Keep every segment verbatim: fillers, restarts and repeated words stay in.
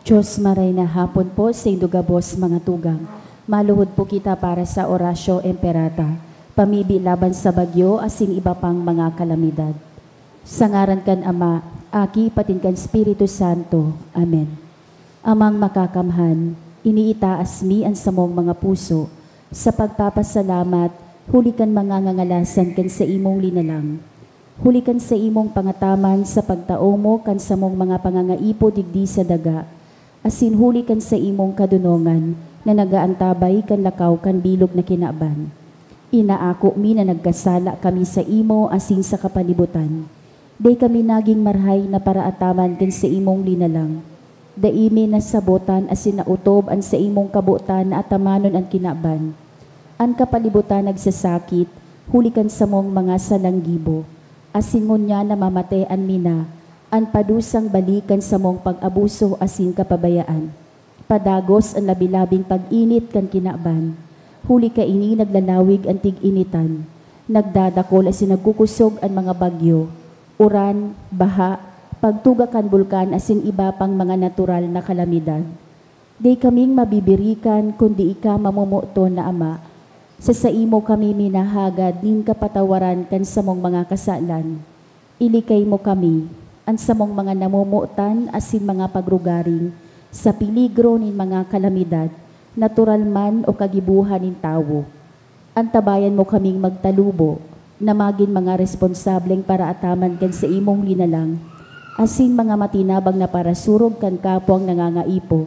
Diyos, maray na hapon po sa indo gabos mga tugang. Maluhod po kita para sa Oratio Imperata, pamibi laban sa bagyo asin iba pang mga kalamidad. Sa ngaran kan Ama, Aki, patin kan Espiritu Santo. Amen. Amang Makakamhan, iniitaas mi an samong mga puso sa pagpapasalamat huli kan mga ngangalasan kan saimong linalang. Huli kan saimong pangataman sa pagtao mo kan samong mga pangangaipo digdi sa daga, asin huli kan saimong kadonongan na nagaantabay kan lakaw kan bilog na kinaban. Inaako mi na nagkasala kami saimo asin sa kapalibutan. Dai kami nagin marahay na paraataman kan saimong linalang. Dai mi nasabotan asin naotob an saimong kabotan na atamanon an kinaban. An kapalibutan nagsasakit huli kan samong mga salang gibo, asin ngunyan namamatean mi na an padusang bali kan samong pag-abuso asin kapabayaan. Padagos an labi-labing pag-init kan kinaban, huli kaini naglalawig an tig-initan, nagdadakol asin nagkukosog an mga bagyo, uran, baha, pagtuga kan bulkan asin iba pang mga natural na kalamidad. Dai kaming mabibirikan kundi ika, mamomoton na Ama. Sa saimo kami minahagad nin kapatawaran kan samong mga kasalan. Ilikay mo kami, an samong mga namomotan asin mga pagrugaring, sa peligro nin mga kalamidad, natural man o kagibohan nin tawo. Antabayan mo kaming magtalubo na magin mga responsableng paraataman kan saimong linalang, asin mga matinabang na parasurog kan kapwang nangangaipo,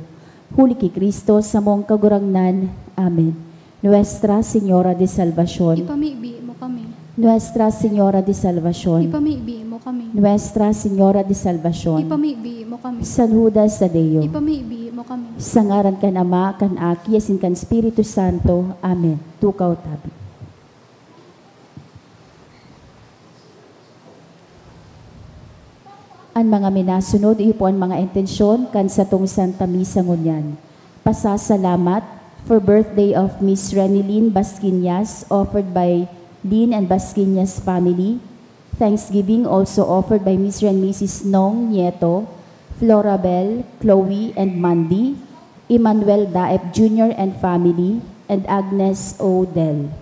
huli ki Cristo samong Kagurangnan. Amen. Nuestra Señora de Salvacion. Ipamibi mo kami. Nuestra Señora de Salvacion. Ipamibi mo kami. Nuestra Señora de Salvacion. Ipamibi mo kami. San Judas Tadeo. Ipamibi mo kami. Sa ngaran kan Ama, kan Aki, asin kan Espiritu Santo. Amen. Tukaw tabi. An mga minasunod, iyo po an mga intensyon kan satong Santa Misa ngunyan. Pasasalamat for birthday of Miss Renilyn Basquiñas, offered by Lynn and Basquiñas family. Thanksgiving also offered by Mister and Missus Nong Nieto, Florabel, Chloe, and Mandy, Emmanuel Daep Junior and family, and Agnes Odell.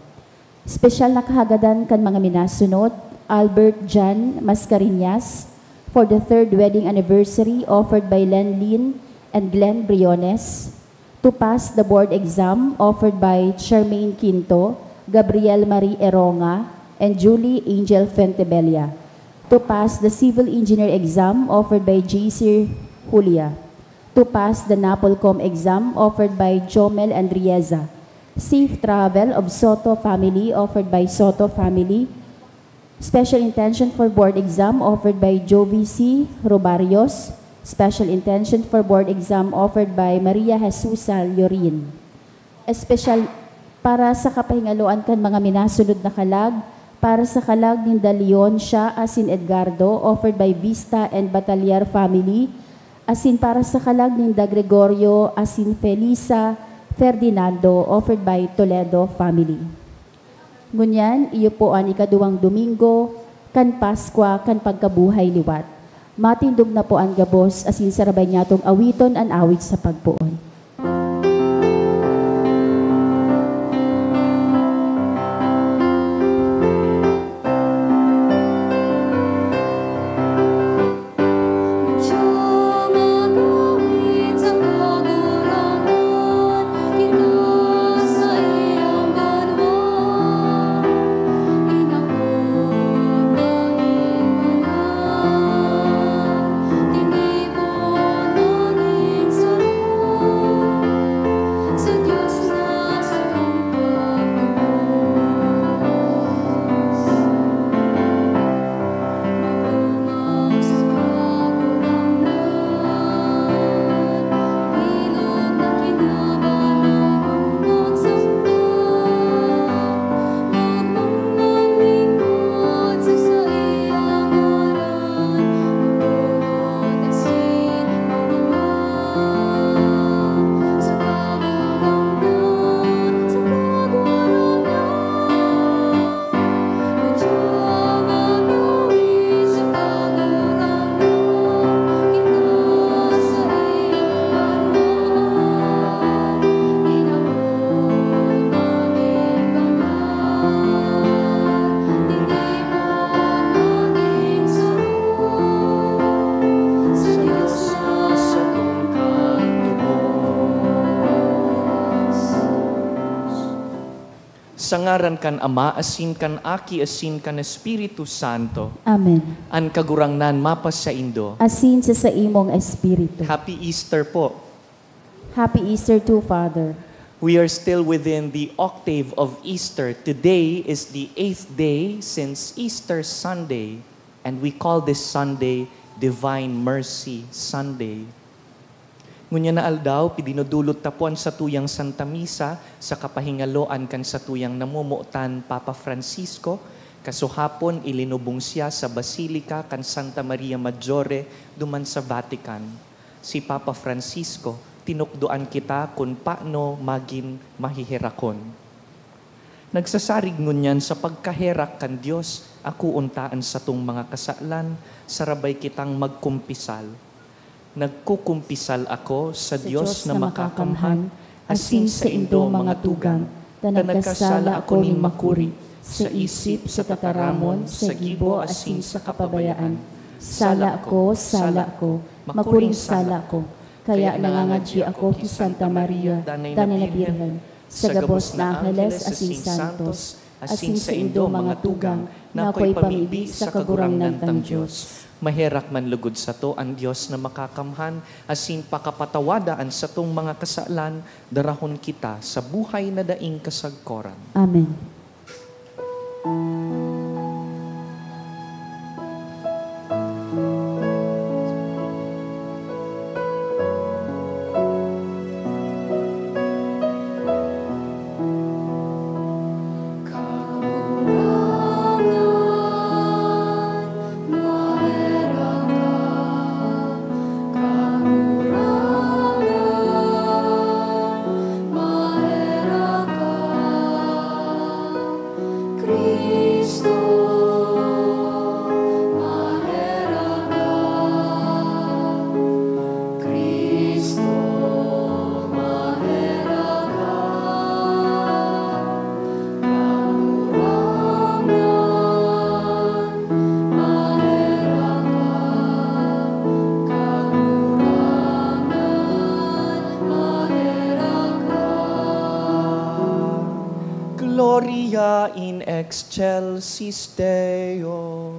Special na kahagadan kan mga minasunod, Albert Jan Mascareñas, for the third wedding anniversary, offered by Len Lin and Glenn Briones. To pass the board exam, offered by Charmaine Quinto, Gabriel Marie Eronga, and Julie Angel Fuentebella. To pass the civil engineer exam, offered by J C Julia. To pass the NAPOLCOM exam, offered by Jomel Andrieza. Safe travel of Soto family, offered by Soto family. Special intention for board exam, offered by Jovi C Robarios. Special intention for board exam, offered by Maria Jesusa Llorin. Espesyal para sa kapahingaloan kan mga minasunod na kalag, para sa kalag ninda Leoncia asin Edgardo, offered by Vista and Bataliar family, asin para sa kalag ninda Gregorio asin Felisa Ferdinando, offered by Toledo family. Ngunyan, iyo po an ikaduwang Domingo kan Paskwa kan pagkabuhay liwat. Matindog na po an gabos asin sarabay niyatong awiton an awit sa pagpoon. Sa ngaran kan Ama, asin kan Aki, asin kan Espiritu Santo. Amen. An Kagurangnan mapasaindo. Asin sa saimong espiritu. Happy Easter po. Happy Easter too, Father. We are still within the octave of Easter. Today is the eighth day since Easter Sunday, and we call this Sunday Divine Mercy Sunday. Ngunyan na aldaw, pidinudulot ta po an satuyang Santa Misa sa kapahingaloan kan satuyang namomotan, Papa Francisco. Kasuhapon, ilinubong siya sa Basilica kan Santa Maria Maggiore duman sa Vatican. Si Papa Francisco, tinukdoan kita kun paano magin maheherakon. Nagsasarig ngunyan sa pagkaherak kan Dios, akoon ta an satong mga kasalan, sarabay kitang magkumpisal. Nagkukumpisal ako sa Dios na makakamhan, asin saindo, mga tugang, ta nagkasala ako nin makuri, sa isip, sa tataramon, sa gibo, asin sa kapabayaan. Sala ko, sala ko, makuring sala ko. Kaya nangangadyi ako ki Santa Maria, danay na Birhen, sa gabos na angheles asin santos, asin saindo, mga tugang, na akoy pamibi sa Kagurangnan tang Dios. Maherak man lugod sato an Dios na makakamhan, asin pakapatawada an satong mga kasalan, darahon kita sa buhay na daing kasagkoran. Amen. Gloria in excelsis Deo.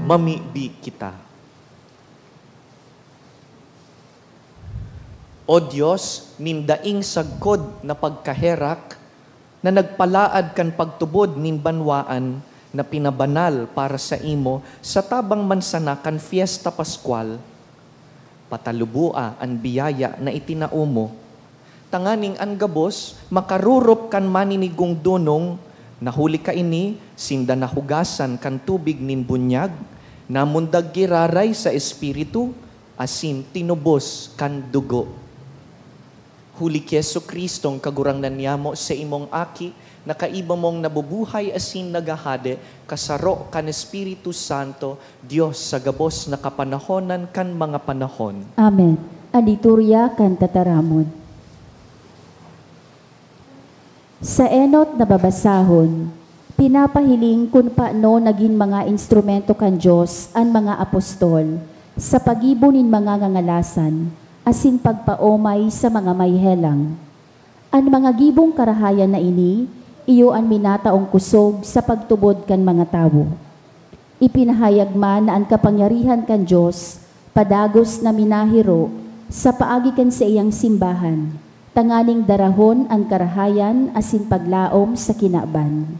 Mamibi kita. O Dios, nin daing sagkod na pagkaherak, na nagpalaad kan pagtubod nin banwaan na pinabanal para saimo sa tabang man sana kan Fiesta Pascual, pataluboa an biyaya na itinao mo, tanganing an gabos makarurop kan maninigong dunong, na huli kaini sinda nahugasan kan tubig nin bunyag, namundag giraray sa Espiritu, asin tinubos kan dugo. Huli ki Jesu-Cristong Kagurangnan niyamo, sa imong Aki, na kaiba mong nabubuhay asin naghahade, kasaro kan Espiritu Santo, Dios sa gabos na kapanahonan kan mga panahon. Amen. An Liturya kan Tataramon. Sa enot na babasahon, pinapahiling kun paano nagin mga instrumento kan Dios an mga apostol sa paggibo nin mga ngangalasan asin pagpaomay sa mga may helang. An mga gibong karahayan na ini, iyo an minataong kusog sa pagtubod kan mga tawo. Ipinahayag man na an kapangyarihan kan Dios padagos na minahiro sa paagi kan saiyang simbahan, tanganing darahon an karahayan asin paglaom sa kinaban.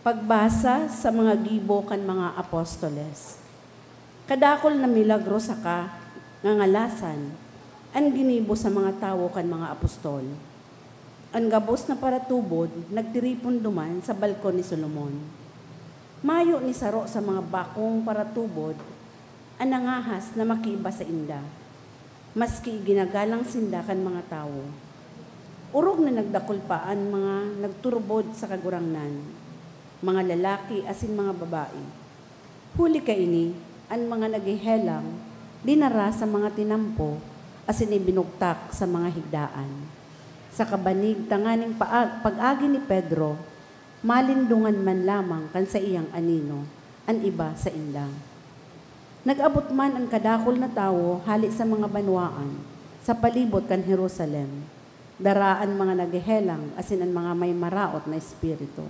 Pagbasa sa mga gibo kan mga apostoles. Kadakul na milagro saka ngangalasan an ginibo sa mga tawo kan mga apostol. An gabos na paratubod nagtiripon duman sa balkon ni Solomon. Mayo ni saro sa mga bakong paratubod an nangahas na makiiba sainda, maski iginagalang sinda kan mga tawo. Orog na nagdakul pa an mga nagturubod sa Kagurangnan, mga lalaki asin mga babae. Huli kaini, an mga naghehelang dinara sa mga tinampo asin ibinugtak sa mga higdaan. Sa kabanig tanganing paag-, pag-agi ni Pedro, malindongan man lamang kan saiyang anino an iba sainda. Nag-abot man an kadakul na tawo hale sa mga banwaan sa palibot kan Jerusalem, dara an mga naghehelang asin an mga may maraot na espiritu.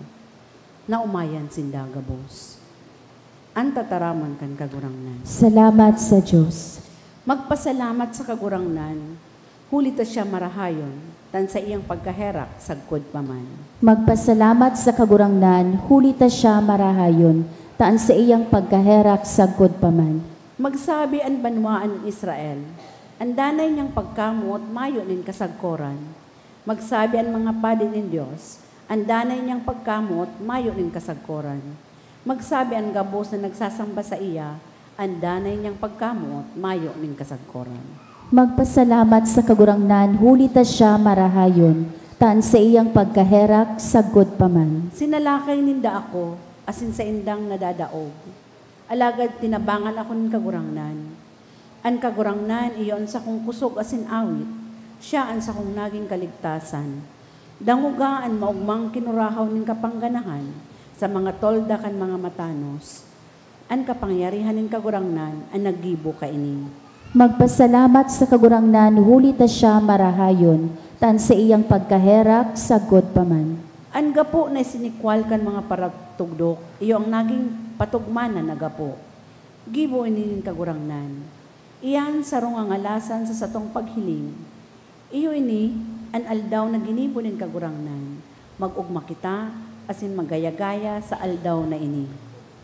Naomayan sinda gabos. An tataramon kan Kagurangnan. Salamat sa Dios. Magpasalamat sa Kagurangnan, huli ta siya marahayon, ta an saiyang pagkaherak sagkod pa man. Magpasalamat sa Kagurangnan, huli ta siya marahayon, ta an saiyang pagkaherak sagkod pa man. Magsabi an banwaan nin Israel, "An danay niyang pagkamoot mayo nin kasagkoran." Magsabi an mga padi nin Dios, "An danay niyang pagkamoot mayo nin kasagkoran." Magsabi an gabos na nagsasamba saiya, "An danay niyang pagkamoot mayo nin kasagkoran." Magpasalamat sa Kagurangnan, huli ta siya marahayon, ta an saiyang pagkaherak sagkod pa man. Sinalakay ninda ako asin saindang nadadaog, alagad tinabangan ako nin Kagurangnan. An Kagurangnan iyo an sakong kusog asin awit, siya an sakong nagin kaligtasan. Dangoga an maogmang kinurahaw nin kapangganahan sa mga tolda kan mga matanos. An kapangyarihan nin Kagurangnan an naggibo kaini. Magpasalamat sa Kagurangnan, huli ta siya marahayon, ta an saiyang pagkaherak sagkod pa man. An gapo na isinikwal kan mga paratugdok, iyo an nagin patugmanan na gapo. Gibo ini nin Kagurangnan. Iyan sarong ngangalasan sa satong paghiling. Iyo ini an aldaw na ginibo nin Kagurangnan. Mag-ogma kita asin maggaya-gaya sa aldaw na ini.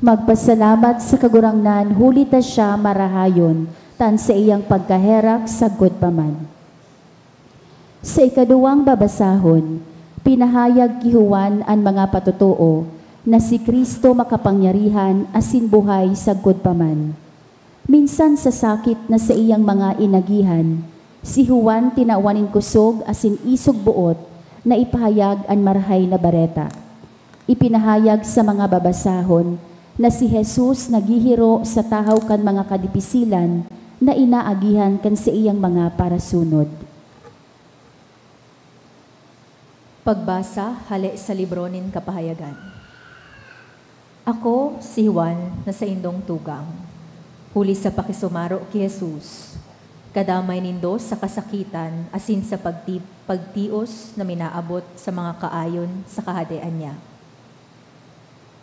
Magpasalamat sa Kagurangnan, huli ta siya marahayon, ta an saiyang pagkaherak sagkod pa man. Sa ikaduwang babasahon, pinahayag ki Juan an mga patotoo na si Cristo makapangyarihan asin buhay sagkod pa man. Minsan sa sakit na saiyang mga inagihan, si Juan tinawan nin kusog asin isog boot na ipahayag an Marahay na Bareta. Ipinahayag sa mga babasahon na si Jesus naghihiro sa tahaw kan mga kadipisilan na inaagihan kan saiyang mga parasunod. Pagbasa hale sa libro nin Kapahayagan. Ako si Juan na saindong tugang, huli sa pakisumaro ki Jesus, kadamay nindo sa kasakitan asin sa pagti-, pagtios na minaabot sa mga kaayon sa Kahadean niya.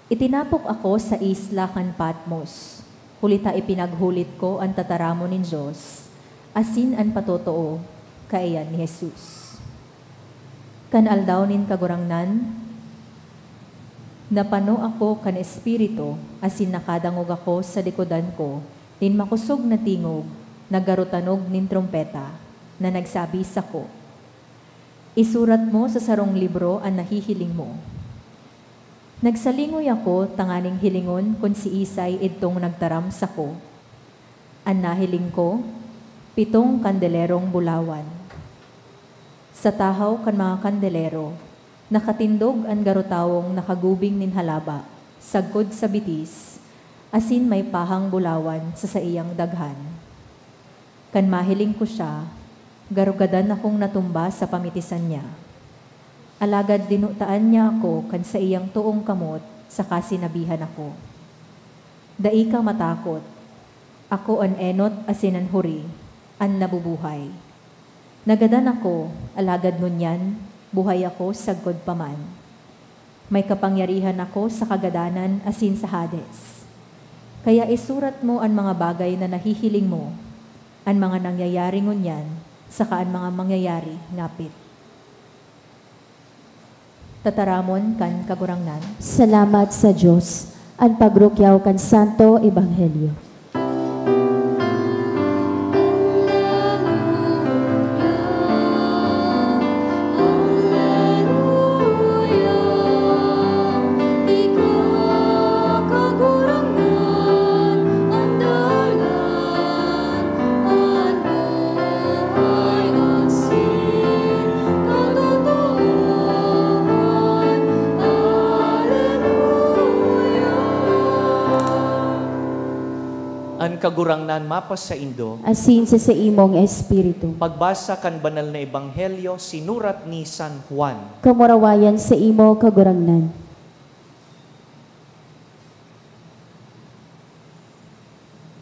Itinapok ako sa isla kan Patmos, huli ta ipinaghulit ko an tataramon nin Dios, asin an patotoo kaiyan ni Jesus. Kan aldaw nin Kagurangnan, napano ako kan Espiritu, asin nakadangog ako sa likodan ko nin makosog na tingog na garo tanog nin trompeta. na nagsabi sako, "Isurat mo sa sarong libro an nahihiling mo." Nagsalingoy ako tanganing hilingon kun siisay idtong nagtaram sako. An nahiling ko, pitong kandelerong bulawan. Sa tahaw kan mga kandelero, nakatindog an garo tawong nakagubing nin halaba sagkod sa bitis, asin may pahang bulawan sa saiyang daghan. Kan mahiling ko siya, garugadan akong natumba sa pamitisan niya. Alagad dinutaan niya ako kan saiyang toong kamot saka sinabihan ako, "Dai ka matakot. Ako an enot asin an huri, an nabubuhay. Nagadan ako, alagad ngunyan, buhay ako sagkod pa man. May kapangyarihan ako sa kagadanan asin sa Hades. Kaya isurat mo an mga bagay na nahihiling mo, an mga nangyayari ngunyan, saka an mga mangyayari ngapit." Tataramon kan Kagurangnan. Salamat sa Dios. An pagrukyaw kan Santo Ebanghelyo. An Kagurangnan mapasaindo. Asin sa saimong espiritu. Pagbasa kan Banal na Ebanghelyo sinurat ni San Juan. Kamurawayan saimo, Kagurangnan.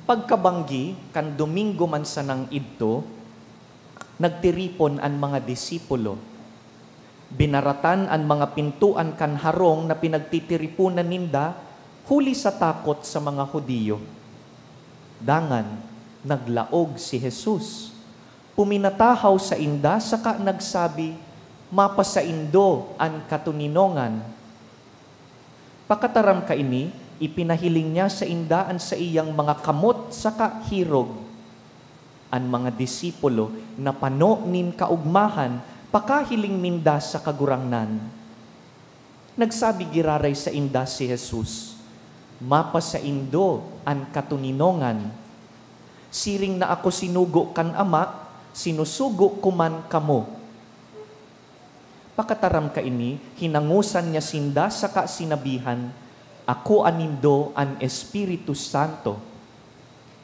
Pagkabanggi kan Domingo man sanang idto, nagtiripon an mga disipulo. Binaratan an mga pintoan kan harong na pinagtitiriponan ninda huli sa takot sa mga Judio. Dangan, naglaog si Jesus. Puminatahaw sainda saka nagsabi, "Mapasaindo an katoninongan." Pakataram kaini, ipinahiling niya sainda an saiyang mga kamot saka hirog. An mga disipulo napano nin kaogmahan pakahiling ninda sa Kagurangnan. Nagsabi giraray sainda si Jesus, "Mapasaindo an katoninongan. Siring na ako sinugo kan Ama, sinusugo ko man kamo." Pakataram kaini, hinangosan niya sinda saka sinabihan, "Akoa nindo an Espiritu Santo.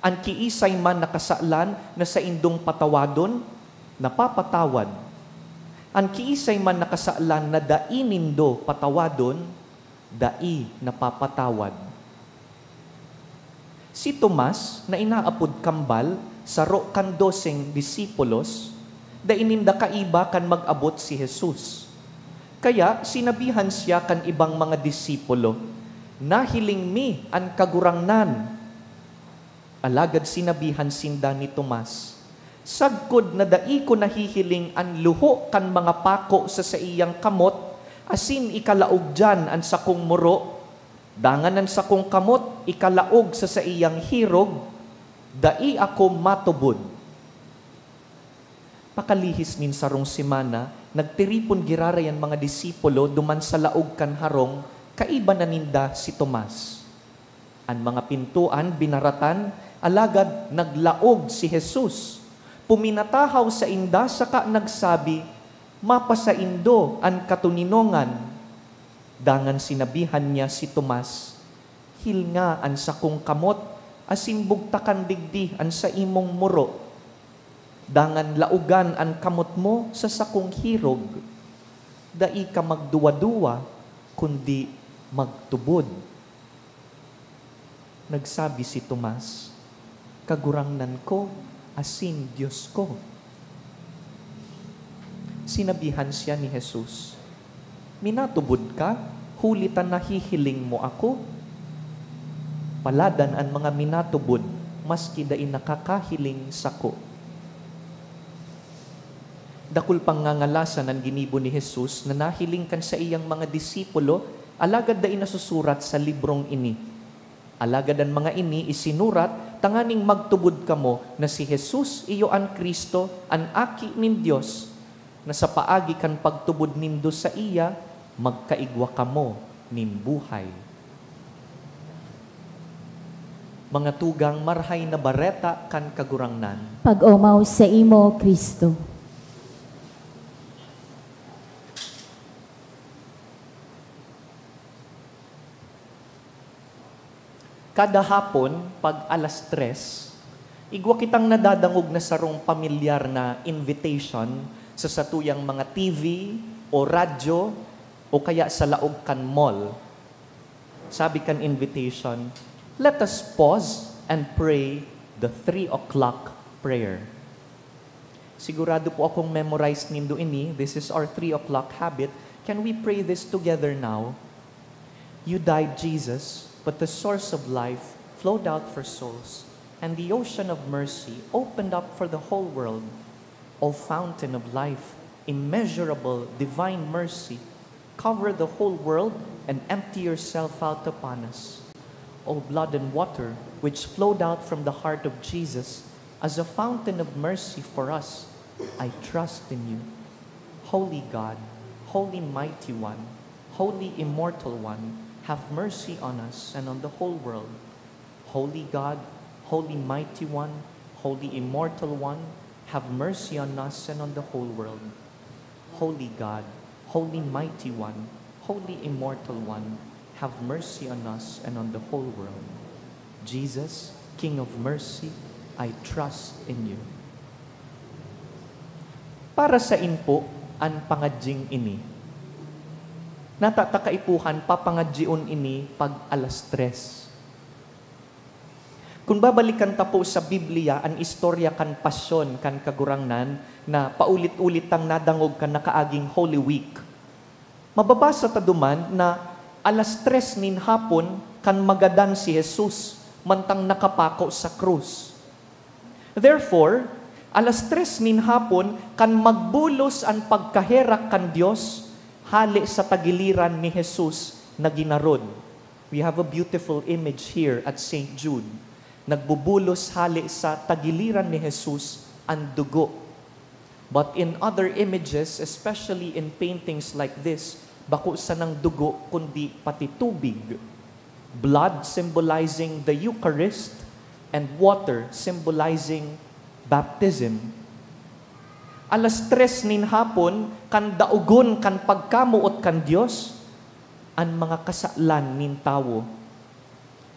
An kiisay man na kasalan na saindong patawadon, napapatawad. An kiisay man na kasalan na dai nindo patawadon, dai napapatawad." Si Tomas, na inaapod Kambal, saro kan doseng disipulos, dai ninda kaiba kan mag-abot si Jesus. Kaya sinabihan siya kan ibang mga disipulo, "Nahiling mi an Kagurangnan." Alagad sinabihan sinda ni Tomas, "Sagkod na dai ko nahihiling an luho kan mga pako sa saiyang kamot asin ikalaog diyan an sakong muro, dangan an sakong kamot ikalaog sa saiyang hirog, dai ako matubod." Pakalihis nin sarong semana, nagtiripon giraray an mga disipulo duman sa laog kan harong, kaiba na ninda si Tomas. An mga pintoan binaratan, alagad naglaog si Jesus. Puminatahaw sainda saka nagsabi, "Mapasaindo an katoninongan." Dangan sinabihan niya si Tomas, "Hilnga an sakong kamot asin bugtakan digdi an saimong muro. Dangan laogan an kamot mo sa sakong hirog. Dai ka magduwa-duwa, kundi magtubod." Nagsabi si Tomas, "Kagurangnan ko asin Dios ko." Sinabihan siya ni Jesus, "Minatubod ka huli ta nahihiling mo ako? Paladan an mga minatubod maski dai nakakahiling sako." Dakul pang ngangalasan an ginibo ni Jesus na nahiling kan saiyang mga disipulo, alagad dai nasusurat sa librong ini. Alagad an mga ini isinurat tanganing magtubod kamo na si Jesus iyo an Cristo, an Aki nin Dios, na sa paagi kan pagtubod nindo saiya, magkaigwa kamo nin buhay. Mga tugang, Marahay na Bareta kan Kagurangnan. Pag-omaw saimo, Cristo. Kada hapon, pag alas tres, igwa kitang nadadangog na sarong pamilyar na invitation sa satuyang mga T V o radyo o kaya sa laog kan mall. Sabi kan invitation, "Let us pause and pray the three o'clock prayer." Sigurado po akong memorize nindo ini. This is our three o'clock habit. Can we pray this together now? You died, Jesus, but the source of life flowed out for souls, and the ocean of mercy opened up for the whole world. O fountain of life, immeasurable divine mercy, cover the whole world and empty yourself out upon us. O blood and water, which flowed out from the heart of Jesus as a fountain of mercy for us, I trust in you. Holy God, Holy Mighty One, Holy Immortal One, have mercy on us and on the whole world. Holy God, Holy Mighty One, Holy Immortal One, have mercy on us and on the whole world. Holy God, Holy Mighty One, Holy Immortal One, have mercy on us and on the whole world. Jesus, King of Mercy, I trust in you. Para sain po an pangadjing ini? Nata ta kaipuhan, papangadjion ini pag alas tres. Kun babalikan ta po sa Biblia an istorya kan pasyon kan Kagurangnan na paulit-ulit tang nadangog kan nakaaging Holy Week, mababasa ta duman na alas tres nin hapon kan magadan si Jesus mantang nakapako sa krus. Therefore, alas tres nin hapon kan magbulos an pagkaherak kan Dios hale sa tagiliran ni Jesus na ginarod. We have a beautiful image here at Saint Jude. Nagbubulos hale sa tagiliran ni Jesus an dugo. But in other images, especially in paintings like this, bako sanang dugo kundi pati tubig. Blood symbolizing the Eucharist and water symbolizing baptism. Alas tres nin hapon, kan daogon kan pagkamoot kan Dios, an mga kasalan nin tawo.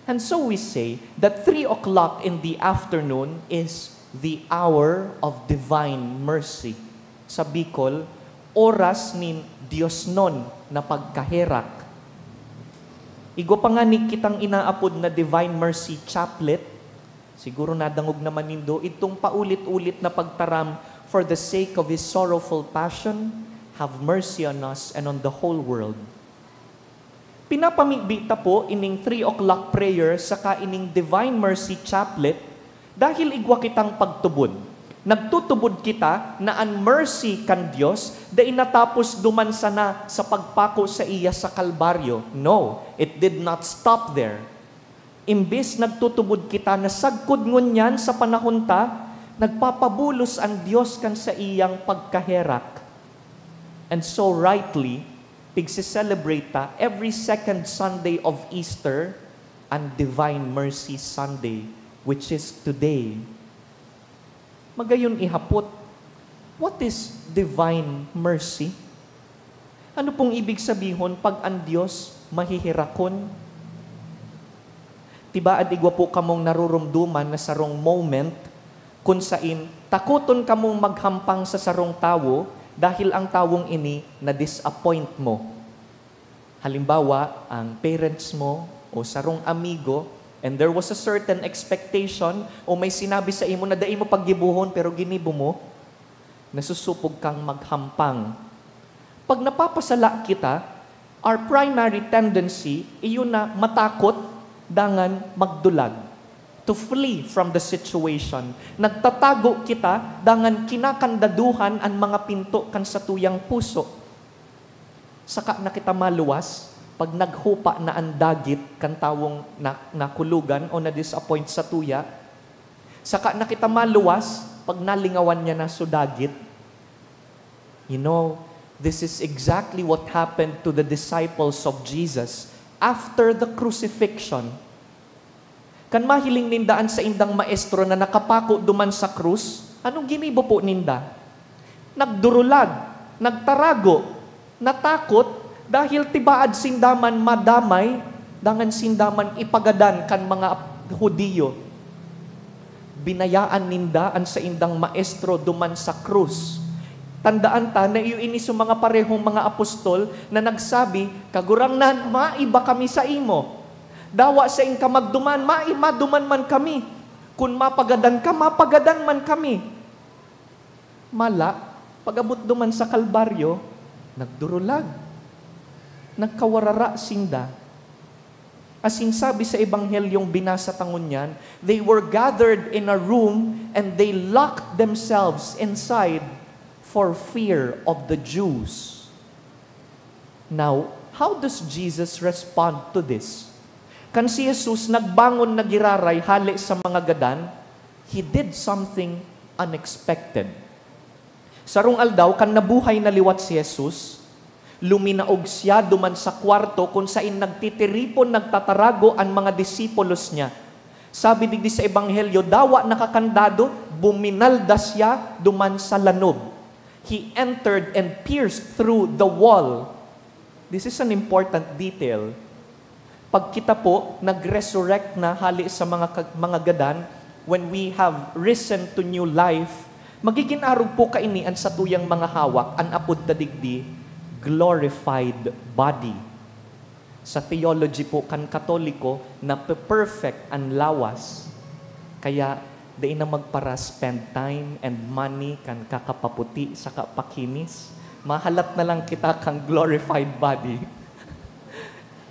And so we say that three o'clock in the afternoon is the hour of divine mercy. Sa Bicol, oras nin diosnon na pagkaherak. Igwa pa ngani kitang inaapod na Divine Mercy Chaplet. Siguro nadangog naman nindo itong paulit-ulit na pagtaram, "For the sake of his sorrowful passion, have mercy on us and on the whole world." Pinapamibi ta po ining three o'clock prayer saka ining Divine Mercy Chaplet dahil igwa kitang pagtubod. Nagtutubod kita na an mercy kan Dios dai natapos duman sana sa pagpako saiya sa Kalbaryo. No, it did not stop there. Imbes nagtutubod kita na sagkod ngunyan sa panahon ta, nagpapabulos an Dios kan saiyang pagkaherak. And so rightly, pigse-celebrate ta every second Sunday of Easter an Divine Mercy Sunday, which is today. Magayon ihapot, what is divine mercy? Ano pong ibig sabihon pag an Dios maheherakon? Tibaad igwa po kamong naruromdoman na sarong moment kun sain takoton kamong maghampang sa sarong tawo dahil ang tawong ini na-disappoint mo. Halimbawa, ang parents mo o sarong amigo, and there was a certain expectation o may sinabi sa imo na dai mo paggibohon pero ginibo mo, nasusupog kang maghampang. Pag napapasala kita, our primary tendency iyo na matakot dangan magdulag, to flee from the situation. Nagtatago kita dangan kinakandaduhan an mga pinto kan satuyang puso. Saka na kita maluwas pag naghupa na an dagit kan tawong na-, nakulogan o na-disappoint satuya. Saka na kita maluwas pag nalingawan niya na so dagit. You know, this is exactly what happened to the disciples of Jesus after the crucifixion. Kan mahiling ninda an saindang maestro na nakapako duman sa krus, anong ginibo po ninda? Nagdurulag, nagtarago, natakot, dahil tibaad sinda man madamay, dangan sinda man ipagadan kan mga Judio. Binayaan ninda an saindang maestro duman sa krus. Tandaan ta na iyo ini sa mga parehong mga apostol na nagsabi, "Kagurangnan, maiba kami saimo. Dawa sain ka magduman, mai-, maduman man kami. Kun mapagadan ka, mapagadan man kami." Mala, pag-abot duman sa Kalbaryo, nagdurulag. Nagkawarara sinda. Asin sabi sa Ebanghelyong binasa ta ngunyan, "They were gathered in a room and they locked themselves inside for fear of the Jews." Now, how does Jesus respond to this? Kan si Jesus nagbangon na giraray hale sa mga gadan, he did something unexpected. Sarong aldaw, kan nabuhay na liwat si Jesus, luminaog siya duman sa kwarto kun sain nagtitiripon, nagtatarago an mga disipulos niya. Sabi digdi sa Ebanghelyo, dawa nakakandado, buminalda siya duman sa lanob. He entered and pierced through the wall. This is an important detail. Pag kita po nag-resurrect na hale sa mga ka-, mga gadan, when we have risen to new life, magigin arog po kaini an satuyang mga hawak, an apod ta digdi, glorified body. Sa theology po kan Katoliko, nape-perfect an lawas. Kaya, dai na magpara-spend time and money kan kakapaputi saka pakinis. Mahalat na lang kita kan glorified body.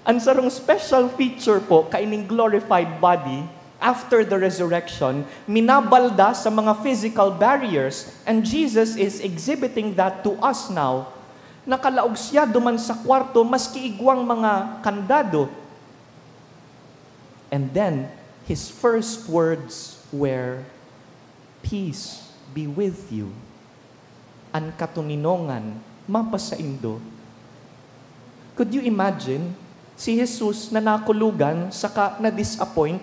An sarong special feature po kaining glorified body, after the resurrection, minabalda sa mga physical barriers, and Jesus is exhibiting that to us now. Nakalaog siya duman sa kwarto maski igwang mga kandado. And then, his first words were, "Peace be with you." An katoninongan mapasaindo. Could you imagine? Si Jesus na nakulogan saka na-disappoint,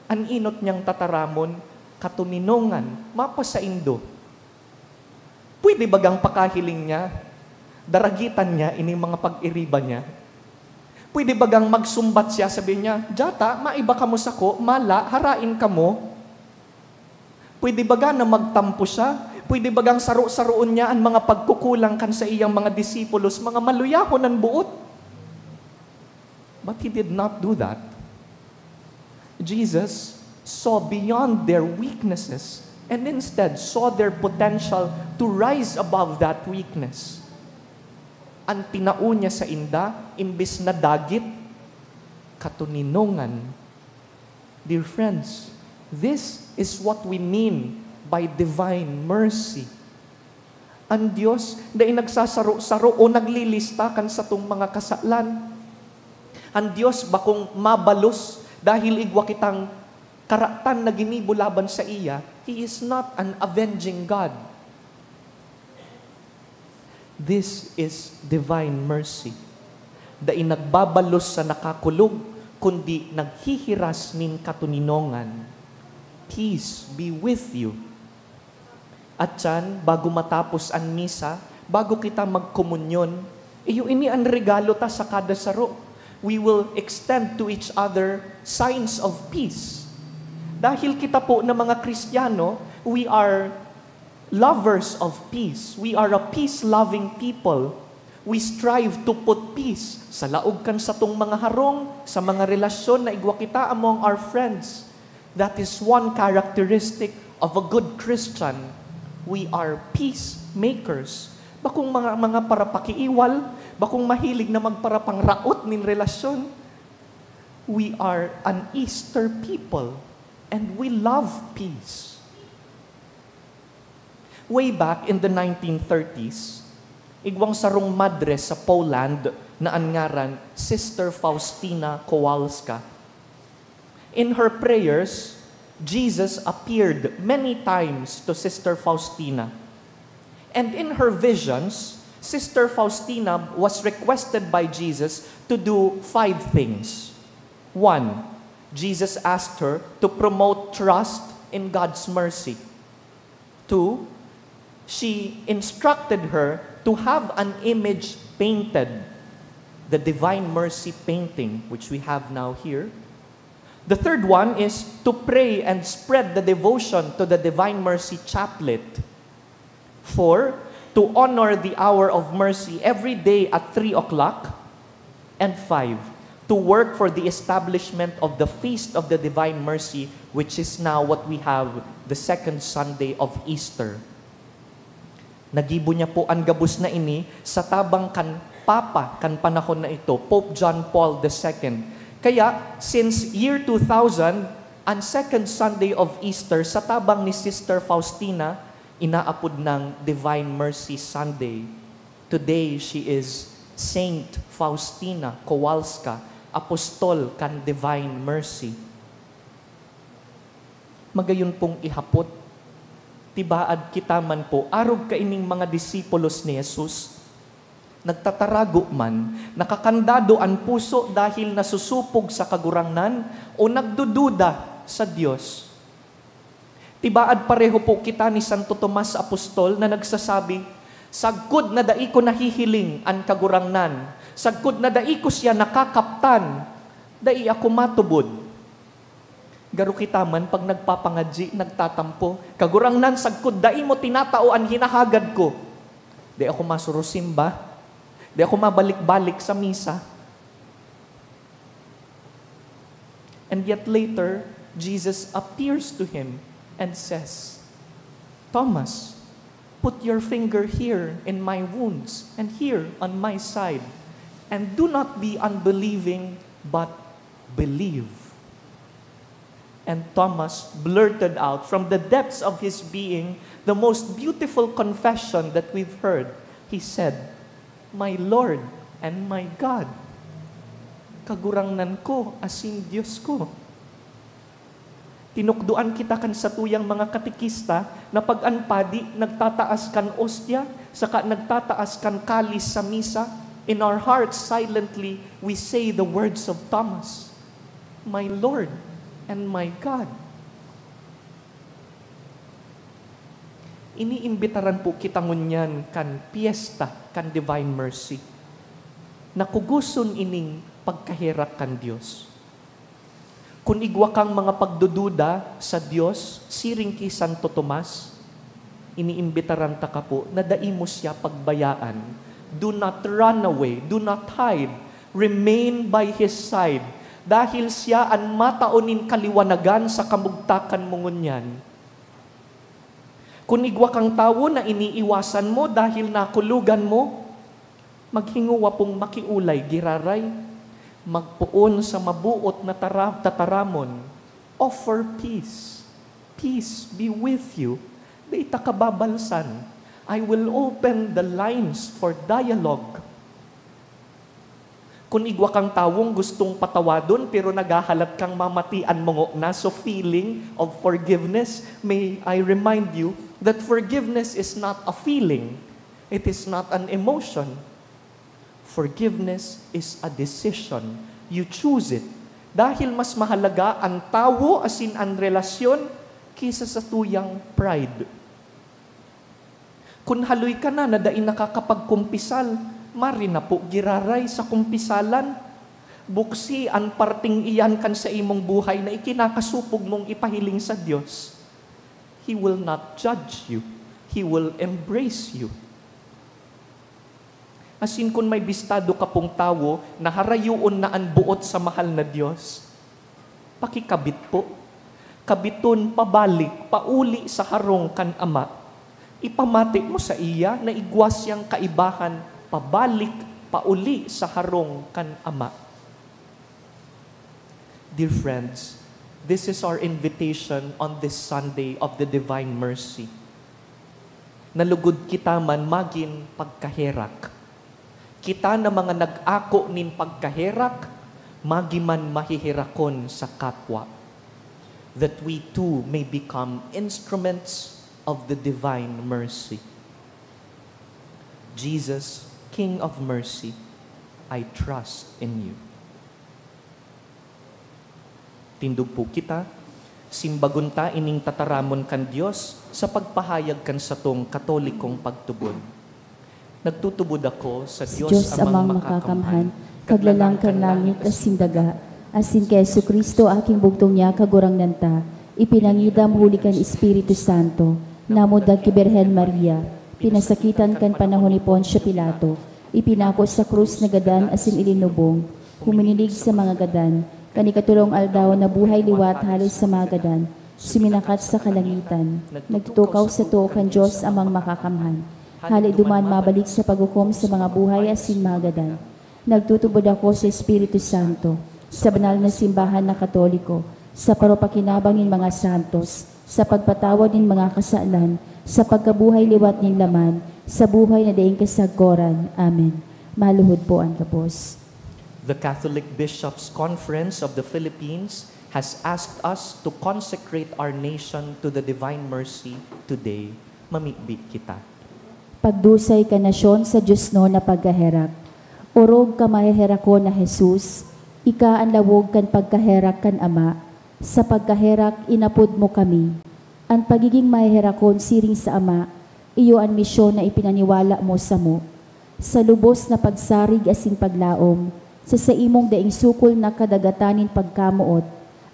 an enot niyang tataramon, "Katoninongan mapasaindo." Pwede bagang pakahiling niya, daragitan niya ining mga pag-iriba niya? Pwede bagang magsumbat siya, sabi niya, "Dya ta, maiba kamo sako, mala, harain kamo"? Pwede baga na magtampo siya? Pwede bagang saro-saroon niya an mga pagkukulang kan saiyang mga disipulos, mga maluyahon an boot? But he did not do that. Jesus saw beyond their weaknesses and instead saw their potential to rise above that weakness. An tinao niya sainda, imbes na dagit, katoninongan. Dear friends, this is what we mean by divine mercy. An Dios dai nagsasaro-saro o naglilista kan satong mga kasalan. An Dios bakong mabalos dahil igwa kitang karatan na ginibo laban saiya. He is not an avenging God. This is divine mercy. Dai nagbabalos sa nakakulog, kundi naghihiras nin katoninongan. Peace be with you. At yan, bago matapos an misa, bago kita magkomunyon, iyo ini an regalo ta sa kada saro. We will extend to each other signs of peace. Dahil kita po na mga Kristiyano, we are lovers of peace. We are a peace-loving people. We strive to put peace sa laog kan satong mga harong, sa mga relasyon na igwa kita among our friends. That is one characteristic of a good Christian. We are peacemakers. Bakong mga, mga parapakiiwal, bakong mahilig na magparapangraot nin relasyon. We are an Easter people, and we love peace. Way back in the nineteen thirties, igwang sarong madre sa Poland na an ngaran Sister Faustina Kowalska. In her prayers, Jesus appeared many times to Sister Faustina. And in her visions, Sister Faustina was requested by Jesus to do five things. One, Jesus asked her to promote trust in God's mercy. Two, she instructed her to have an image painted, the Divine Mercy painting, which we have now here. The third one is to pray and spread the devotion to the Divine Mercy Chaplet. Four, to honor the hour of mercy every day at three o'clock. And five, to work for the establishment of the Feast of the Divine Mercy, which is now what we have, the second Sunday of Easter. Nagibo niya po an gabos na ini sa tabang kan Papa kan panahon na ito, Pope John Paul the Second. Kaya, since year two thousand, an second Sunday of Easter sa tabang ni Sister Faustina, inaapod nang Divine Mercy Sunday. Today, she is Saint Faustina Kowalska, apostol kan Divine Mercy. Magayon pong ihapot, tibaad kita man po, arog kaining mga disipulos ni Jesus, nagtatarago man, nakakandado an puso dahil nasusupog sa Kagurangnan o nagdududa sa Dios. Tibaad pareho po kita ni Santo Tomas Apostol na nagsasabi, "Sagkod na dai ko nahihiling an Kagurangnan, sagkod na dai ko siya nakakaptan, dai ako matubod." Garo kita man pag nagpapangadyi, nagtatampo, "Kagurangnan, sagkod dai mo tinatao an hinahagad ko. Di ako masurusimba. Di ako mabalik-balik sa misa." And yet later, Jesus appears to him and says, "Thomas, put your finger here in my wounds and here on my side, and do not be unbelieving, but believe." And Thomas blurted out from the depths of his being the most beautiful confession that we've heard. He said, "My Lord and my God." Kagurangnan ko asin Dios ko. Tinukdoan kita kan satuyang mga katekista na pag an padi nagtataas kan ostya saka nagtataas kan kalis sa misa, in our hearts silently we say the words of Thomas, "My Lord and my God." Iniimbitaran po kita ngunyan kan pyesta kan Divine Mercy. Nakugoson ining pagkaherak kan Dios. Kun igwa kang mga pagdududa sa Dios, siring ki Santo Tomas, iniimbitaran taka po na dai mo siya pagbayaan. Do not run away, do not hide, remain by His side, dahil siya an matao nin kaliwanagan sa kamugtakan mo ngunyan. Kun igwa kang tawo na iniiwasan mo dahil nakulogan mo, maghingowa pong makiolay giraray. Magpoon sa maboot na tara-, tataramon. Offer peace. Peace be with you. Dai taka babalsan. I will open the lines for dialogue. Kun igwa kang tawong gustong patawadon pero naghahalat kang mamati an mongona, so feeling of forgiveness, may I remind you that forgiveness is not a feeling. It is not an emotion. Forgiveness is a decision. You choose it. Dahil mas mahalaga an tawo asin an relasyon kisa sa tuyang pride. Kun haloy ka na na dai nakakapagkumpisal, marin na po giraray sa kumpisalan. Buksi an parteng iyan kan sa imong buhay na ikinakasopog mong ipahiling sa Dios. He will not judge you. He will embrace you. Asin kun may bistado ka pong tawo na harayoon na an boot sa mahal na Dios, pakikabit po. Kabiton pabalik, pauli sa harong kan Ama. Ipamati mo saiya na igwa siyang kaibahan pabalik, pauli sa harong kan Ama. Dear friends, this is our invitation on this Sunday of the Divine Mercy. Na lugod kita man magin pagkaherak. Kita na mga nag-ako nin pagkaherak, magi man maheherakon sa kapwa. that we too may become instruments of the divine mercy. Jesus, King of Mercy, I trust in you. Tindog po kita, simbagon ta ining tataramon kan Dios sa pagpahayag kan satong Katolikong pagtubod. Nagtutubod ako sa Diyos Diyos Amang Amang Makakamhan, Makakamhan, Kaglalang kan langit asin daga, asin kay Jesu-Cristo, aking bugtong niya, Kagurangnan ta, ipinangidam huli kan Espiritu Santo, namundag ki Birhen Maria, pinasakitan kan panahon ni Poncio Pilato, ipinako sa krus, nagadan asin ilinubong, huminilig sa mga gadan, kan ikatolong aldaw nabuhay liwat hale sa mga gadan, suminakat sa kalangitan, nagtutukaw sa too kan Diyos Amang Makakamhan. Hale duman mabalik sa paghukom sa mga buhay asin mga gadan. Nagtutubod ako sa Espiritu Santo, sa banal na simbahan na Katoliko, sa paropakinabang nin mga santos, sa pagpatawad nin mga kasalan, sa pagkabuhay liwat nin laman, sa buhay na daing kasagkoran. Amen. Maluhod po an gabos. The Catholic Bishops' Conference of the Philippines has asked us to consecrate our nation to the Divine Mercy today. Mamibi kita. Pagdusay kan nasyon sa diosnon na pagkaherak. Orog ka maheherakon na Jesus, ika an lawog kan pagkaherak kan Ama, sa pagkaherak inapod mo kami. An pagiging maheherakon siring sa Ama, iyo an misyon na ipinaniwala mo samo. Sa lubos na pagsarig asin paglaom, sa saimong daing sukol na kadagatan nin pagkamoot,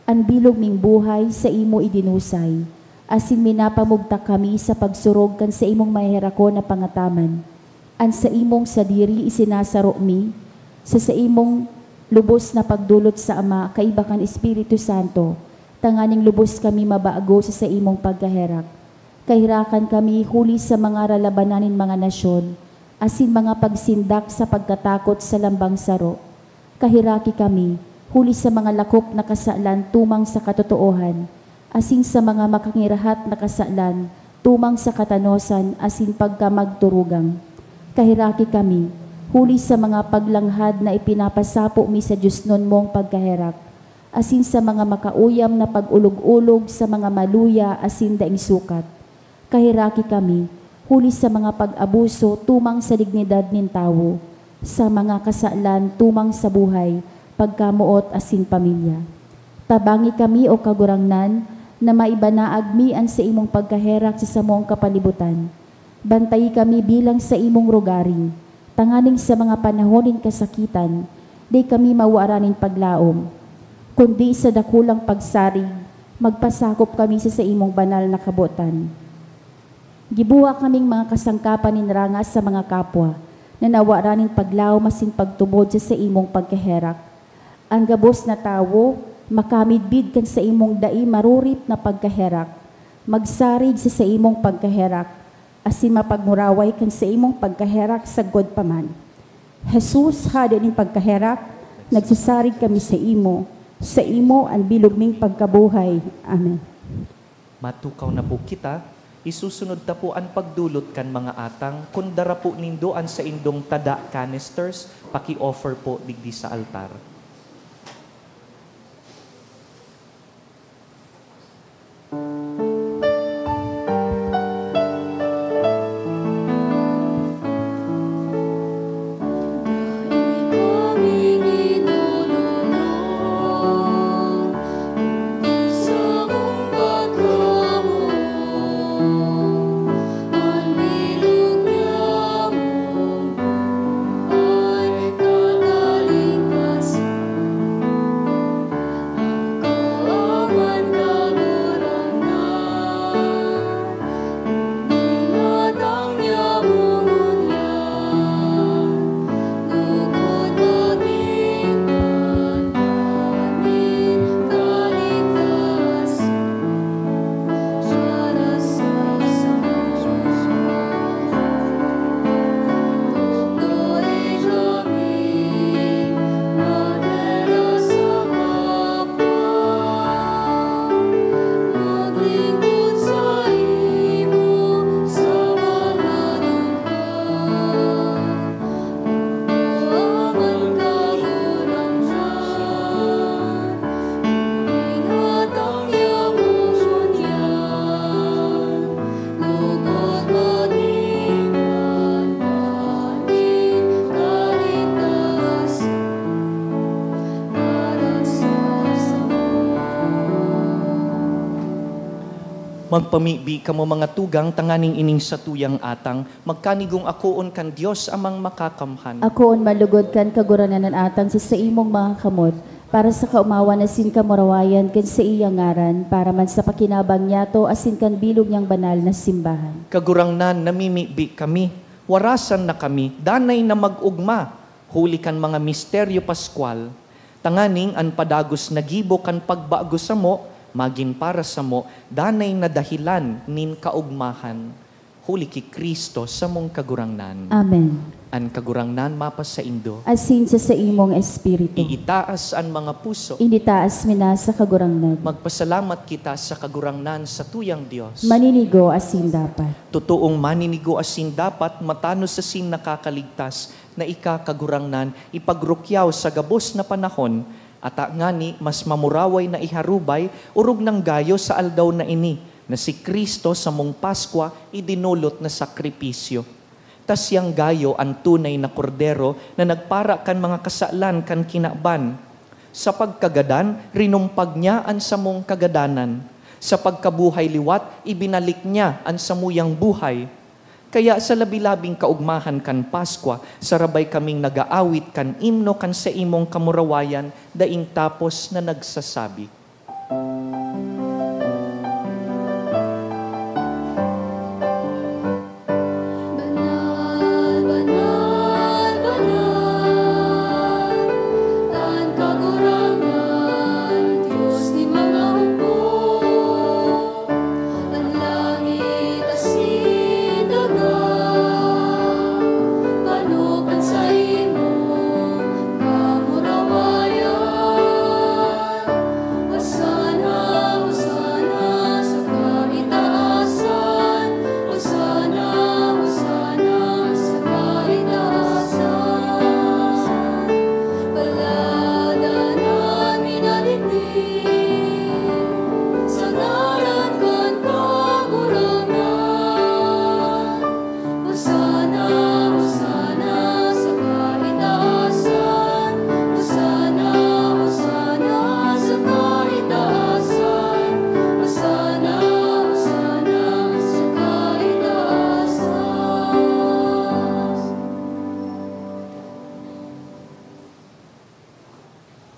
an bilog ming buhay saimo idinusay, asin minapamugtak kami sa pagsurog kan saimong maheherakon na pangataman. An saimong sadiri isinasaro mi sa saimong lubos na pagdolot sa Ama kaiba kan Espiritu Santo, tanganing lubos kami mabago sa saimong pagkaherak. Kaherakan kami huli sa mga ralabanan nin mga nasyon, asin mga pagsindak sa pagkatakot sa lambang saro. Kaheraki kami huli sa mga lakop na kasalan tumang sa katotoohan, asin sa mga makangirahat na kasalan tumang sa katanosan asin pagkamagturugang. Kaheraki kami huli sa mga paglanghad na ipinapasapo mi sa diosnon mong pagkaherak, asin sa mga makauyam na pag-olog-olog sa mga maluya asin daing sukat. Kaheraki kami huli sa mga pag-abuso tumang sa dignidad nin tawo, sa mga kasalan tumang sa buhay, pagkamoot asin pamilya. Tabangi kami, O Kagurangnan, na maibanaag mi an saimong pagkaherak sa samong kapalibutan. Bantayi kami bilang saimong rogaring, tanganing sa mga panahon nin kasakitan, di kami mawaran nin paglaom, kundi sa dakulang pagsarig, magpasakop kami sa saimong banal na kabotan. Gibuha kaming mga kasangkapan nin rangas sa mga kapwa, na nawaran nin paglaom asin pagtubod sa saimong pagkaherak. An gabos na tawo makamidbid kan saimong dai marurip na pagkaherak, magsarig sa saimong pagkaherak, asin mapagmuraway kan saimong pagkaherak sagkod pa man. Jesus, Hade nin pagkaherak, nagsasarig kami saimo, saimo an bilog ming pagkabuhay. Amen. Matukaw na po kita. Isusunod ta po an pagdolot kan mga atang. Kun dara po nindo an saindong tada canisters, paki-offer po digdi sa altar. Magpamibi kamo, mga tugang, tanganing ining satuyang atang magkanigong akoon kan Dios Amang Makakamhan. Akoon man lugod kan Kagurangnan an atang sa saimong mga kamot, para sa kaomawan asin kamurawayan kan saiyang ngaran, para man sa pakinabang niyato asin kan bilog niyang banal na simbahan. Kagurangnan, namimibi kami, warasan na kami, danay na mag-ogma, huli kan mga misteryo paskwal, tanganing an padagos na gibo kan pagbago samo magin para samo danay na dahelan nin kaogmahan. Huli ki Cristo, samong Kagurangnan. Amen. An Kagurangnan mapasaindo. Asin sa saimong espiritu. Iitaas an mga puso. Initaas mi na sa Kagurangnan. Magpasalamat kita sa Kagurangnan, satuyang Dios. Maninigo asin dapat. Totoong maninigo asin dapat, matanos asin nakakaligtas, na ika, Kagurangnan, ipagrukyaw sa gabos na panahon, ata ngani mas mamuraway na iharubay, orog nang gayo sa aldaw na ini, na si Cristo samong Paskwa idinolot na sakripisyo. Ta siyang gayo an tunay na Kordero na nagpara kan mga kasalan kan kinaban. Sa pagkagadan, rinumpag niya an samong kagadanan. Sa pagkabuhay liwat, ibinalik niya an samuyang buhay. Kaya sa labi-labing kaogmahan kan Paskwa, sarabay kaming nag-aawit kan imno kan saimong kamurawayan, daing tapos na nagsasabi, "Banal, banal, banal, an Kagurangnan, Dios nin mga hukbo." An langit asin daga, pano kan saimong kamurawayan. Hosana, Hosana sa kaitaasan, Hosana, Hosana sa kaitaasan. Paladan an minadigdi sa ngaran kan Kagurangnan. Hosana, Hosana sa kaitaasan. Hosana, Hosana sa kaitaasan. Hosana, Hosana sa kaitaasan.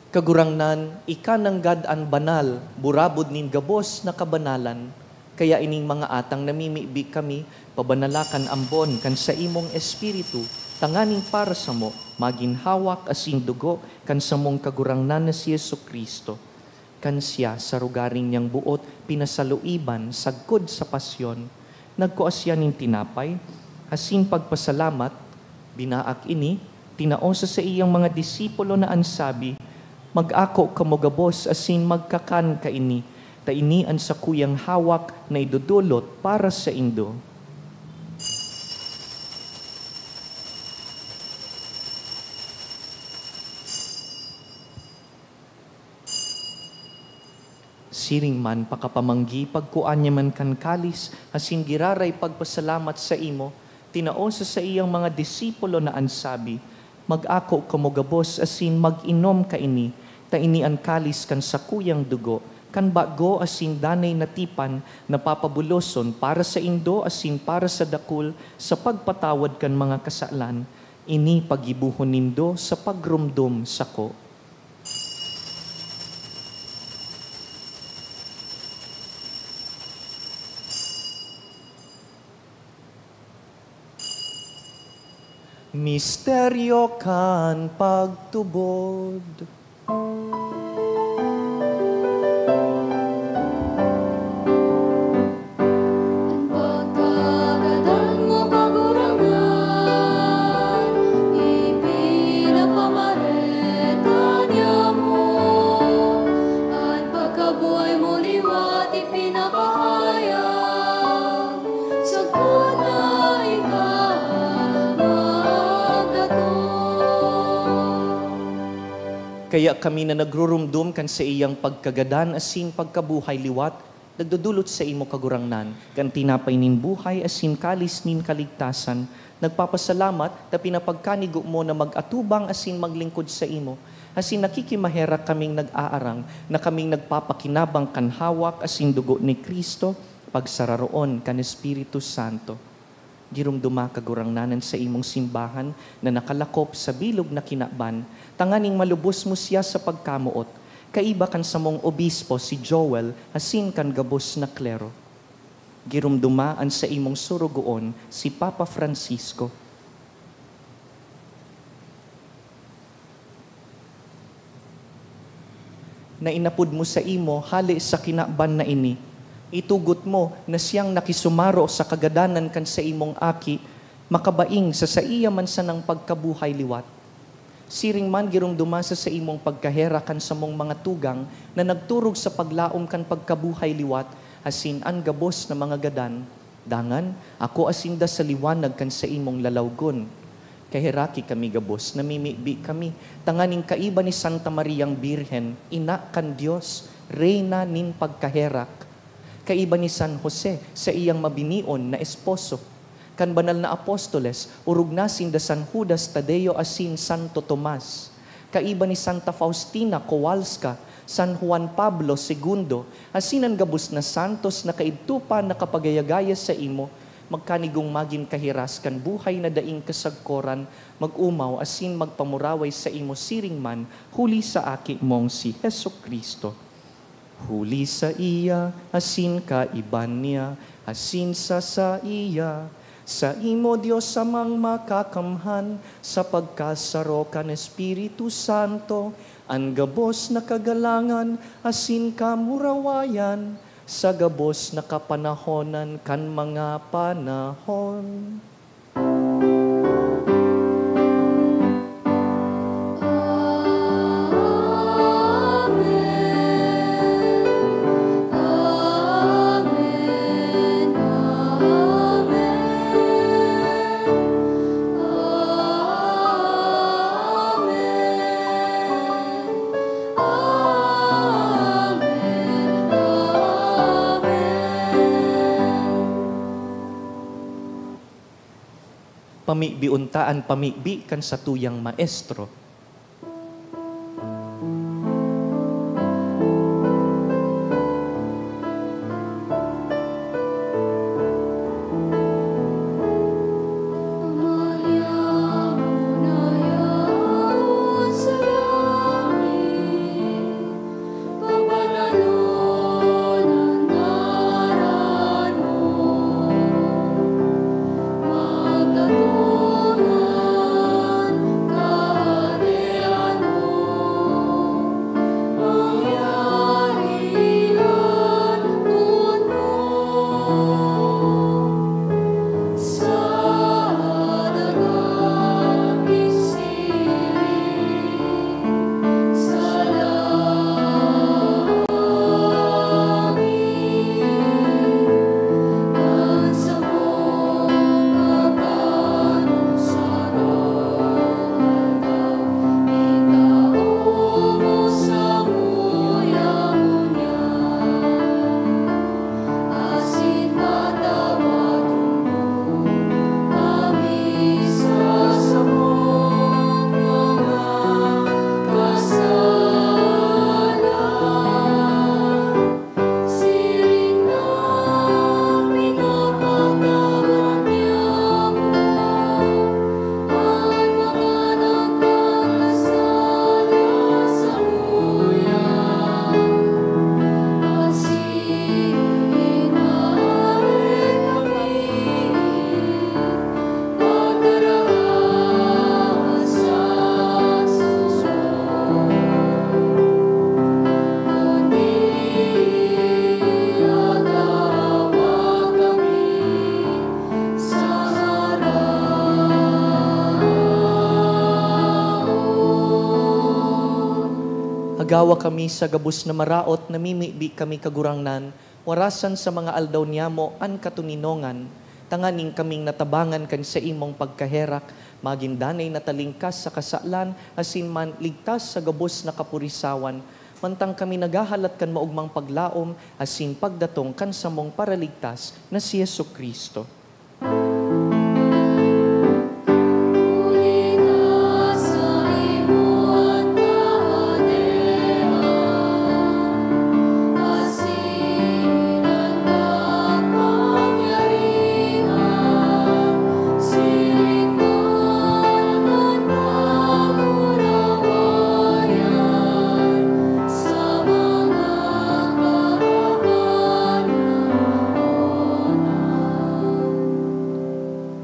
Kagurangnan, ika nanggad an banal, burabod nin gabos na kabanalan. Kaya ining mga atang namimibi kami, pabanala kan ambon kan saimong Espiritu, tanganing para samo magin hawak asin dugo kan samong Kagurangnan na si Jesu-Cristo. Kan siya, sa rogaring niyang boot, pinasaluiban sagkod sa pasyon, nagkua siya nin tinapay, asin pagpasalamat, binaak ini, tinao sa saiyang mga disipulo na an sabi, "Mag-ako kamo gabos asin magkakan kaini, ta ini an sakuyang hawak na idodolot para saindo." Siring man, pakapamanggi, pagkua niya man kan kalis, asin giraray pagpasalamat saimo, tinao sa saiyang mga disipulo na an sabi, "Mag-ako kamo gabos asin mag-inom kaini, ta ini an kalis kan sakuyang dugo, kan bago asin danay na tipan, na papabuloson para saindo asin para sa dakul sa pagpatawad kan mga kasalan. Ini paggibohon nindo sa pagromdom sako." Misteryo kan pagtubod. An pagkagadan mo, Kagurangnan, ipinapamareta niamo. An pagkabuhay mo liwat ipinapahayag, sagkod na ika magdatong. Kaya kami na nagrurumdom kan saiyang pagkagadan asin pagkabuhay liwat, nagdodolot saimo, Kagurangnan, kan tinapay nin buhay asin kalis nin kaligtasan, nagpapasalamat ta pinapagkanigo mo na mag-atubang asin maglingkod saimo, asin nakikimaherak kaming nag-aarang na kaming nagpapakinabang kan hawak asin dugo ni Cristo, pagsararoon kan Espiritu Santo. Giromdoma, Kagurangnan, an saimong simbahan na nakalakop sa bilog na kinaban, tanganing malubos mo siya sa pagkamoot, kaiba kan samong obispo, si Joel, asin kan gabos na klero. Giromdoma an saimong sorogoon, si Papa Francisco. Na inapod mo saimo hale sa kinaban na ini, itugot mo na siyang nakisumaro sa kagadanan kan saimong Aki, makabaing sa saiya man sanang pagkabuhay liwat. Siring man, giromdoma sa saimong pagkaherak kan samong mga tugang na nagturog sa paglaom kan pagkabuhay liwat asin an gabos na mga gadan. Dangan, akoa sinda sa liwanag kan saimong lalawgon. Kaheraki kami gabos, namimibi kami, tanganing kaiba ni Santa Mariang Birhen, Ina kan Dios, Reyna nin pagkaherak, kaiba ni San Jose, saiyang mabinion na esposo, kan banal na apostoles, orog na sinda San Judas Tadeo asin Santo Tomas, kaiba ni Santa Faustina Kowalska, San Juan Pablo Segundo, asin an gabos na santos na kaidto pa nakapagayagaya saimo, magkanigong magin kahiras kan buhay na daing kasagkoran, mag-omaw asin magpamuraway saimo siring man, huli sa Aki mong si Jesu-Cristo. Huli saiya, asin kaiba niya, asin sa saiya, saimo, Dios Amang Makakamhan, sa pagkasaro kan Espiritu Santo, an gabos na kagalangan asin kamurawayan, sa gabos na kapanahonan kan mga panahon. Pamibion ta an pamibi kan satuyang Maestro. Agawa kami sa gabos na maraot, namimibi kami, Kagurangnan, warasan sa mga aldaw niyamo an katoninongan, tanganing kaming natabangan kan saimong pagkaherak, magin danay na talingkas sa kasalan, asin man ligtas sa gabos na kapurisawan, mantang kami naghahalat kan maogmang paglaom asin pagdatong kan samong Paraligtas na si Jesu-Cristo.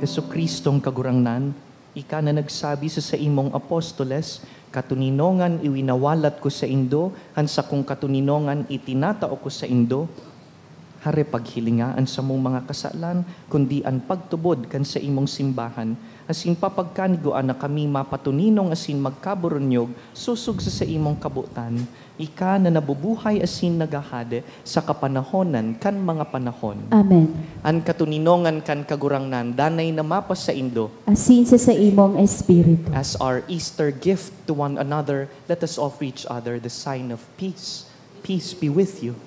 Jesu-Cristong Kagurangnan, ika na nagsabi sa saimong apostoles, "Katoninongan iwinawalat ko saindo, an sakong katoninongan itinatao ko saindo." Hare, paghilinga an samong mga kasalan, kundi an pagtubod kan saimong simbahan, asin papagkanigua na kami mapatoninong asin magkaburunyog sosog sa saimong kabotan, ika na nabubuhay asin naghahade sa kapanahonan kan mga panahon. Amen. An katoninongan kan Kagurangnan danay na mapasaindo. Asin sa saimong espiritu. As our Easter gift to one another, let us offer each other the sign of peace. Peace be with you.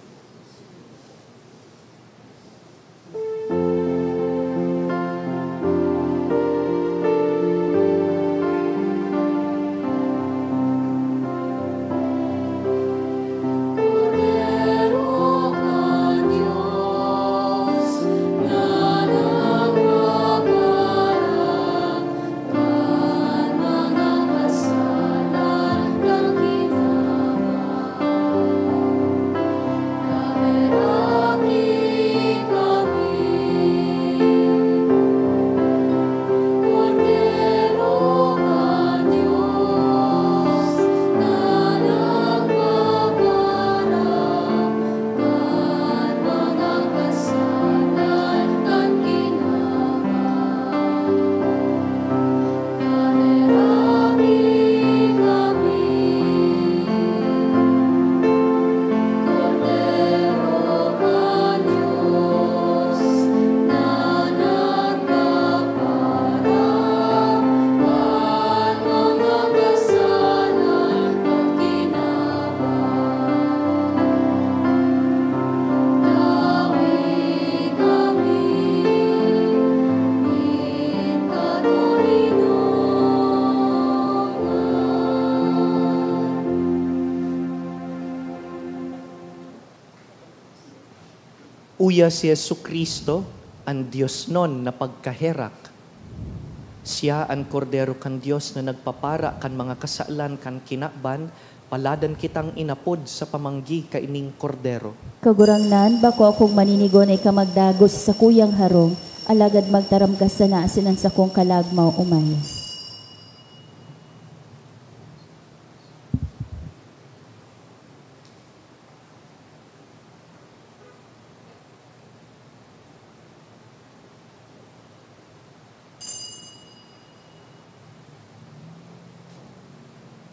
Uya si Jesu-Cristo, an diosnon na pagkaherak. Siya an Kordero kan Dios na nagpapara kan mga kasalan kan kinaban. Paladan kitang inapod sa pamanggi kaining Kordero. Kagurangnan, bako akong maninigo na ika magdagos sa sakuyang harong, alagad magtaram ka sana asin an sakong kalagmaw umay.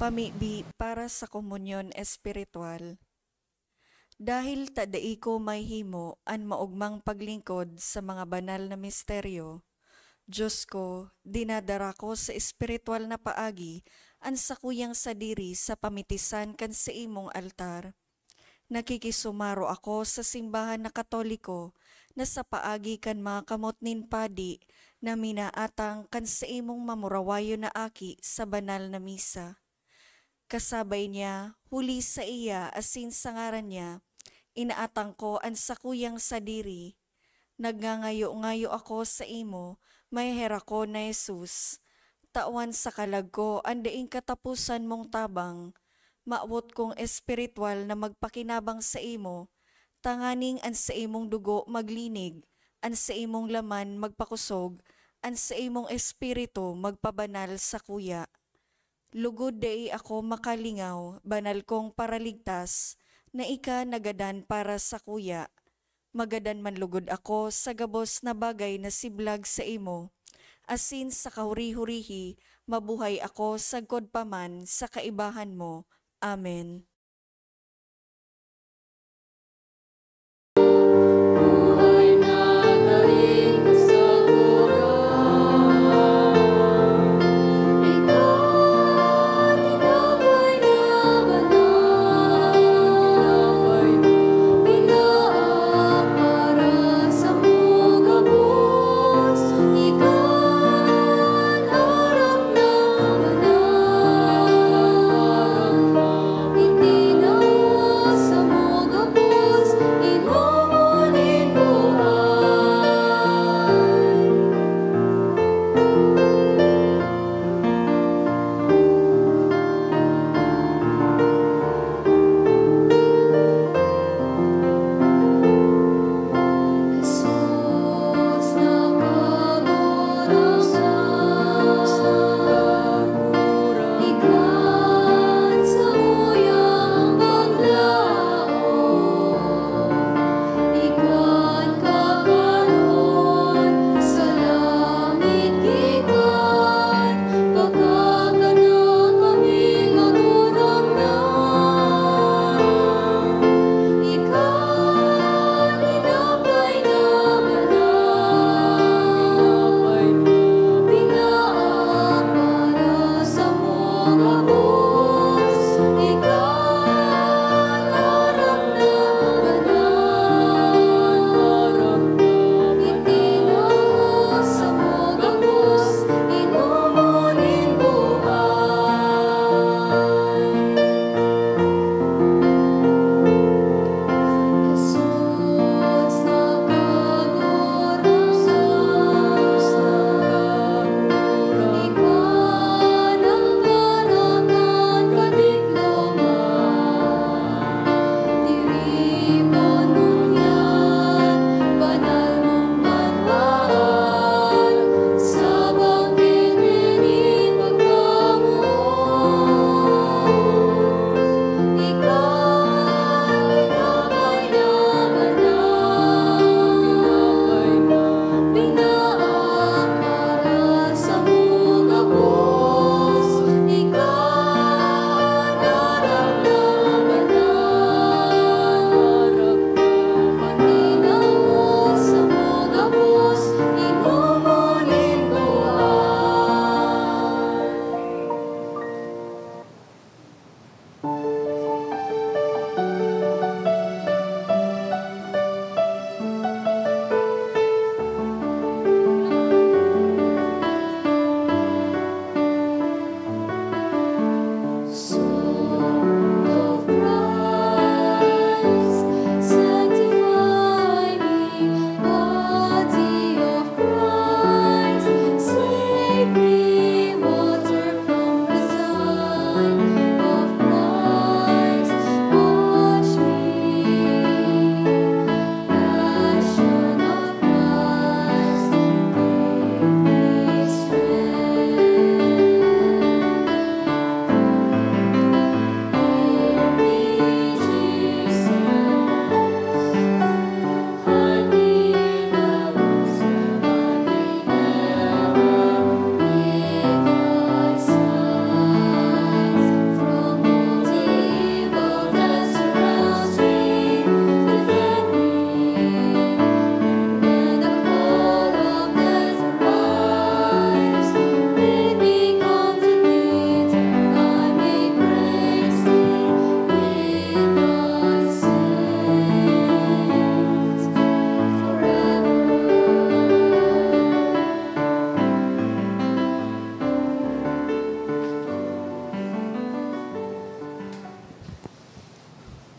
Pamibi para sa komunyon espiritual. Dahil ta dai ko mahimo an maogmang paglingkod sa mga banal na misteryo, Dios ko, dinadara ko sa espiritual na paagi an sakuyang sadiri sa pamitisan kan saimong altar. Nakikisumaro ako sa simbahan na Katoliko na sa paagi kan mga kamot nin padi na minaatang kan saimong mamurawayon na aki sa banal na misa. Kasabay niya, huli saiya asin sa ngaran niya, inaatang ko an sakuyang sadiri. Nagngangayo-ngayo ako saimo, maheherakon na Jesus. Tawan sa kalag ko an daing kataposan mong tabang. Mawot kong espiritual na magpakinabang saimo, tanganing an saimong dugo maglinig, an saimong laman magpakosog, an saimong espiritu magpabanal sakuya. Lugod dai ako makalingaw, banal kong Paraligtas, na ika nagadan para sakuya. Magadan man lugod ako sa gabos na bagay na siblag saimo, asin sa kahuri-hurihi mabuhay ako sagkod pa man sa kaibahan mo. Amen.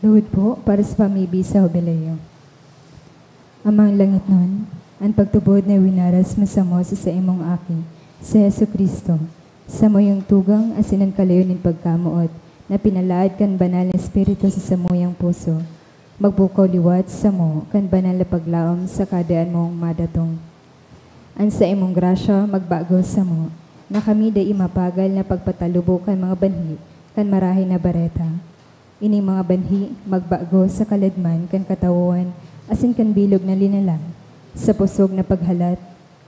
Tuhod po para sa pamibi sa Jubileo. Amang langitnon, an pagtubod na winaras mo samo sa saimong Aki, si Jesu-Cristo, samuyang tugang asin an kalayo nin pagkamoot na pinalaad kan Banal na Espiritu sa samuyang puso, magpukaw liwat samo kan banal na paglaom sa kadaan mong madatong. An saimong grasya magbago samo, na kami dai mapagal na pagpatalubo kan mga banhi kan Marahay na Bareta. Ining mga banhi magbago sa kaladman kan katawohan asin kan bilog na linalang, sa pusog na paghalat,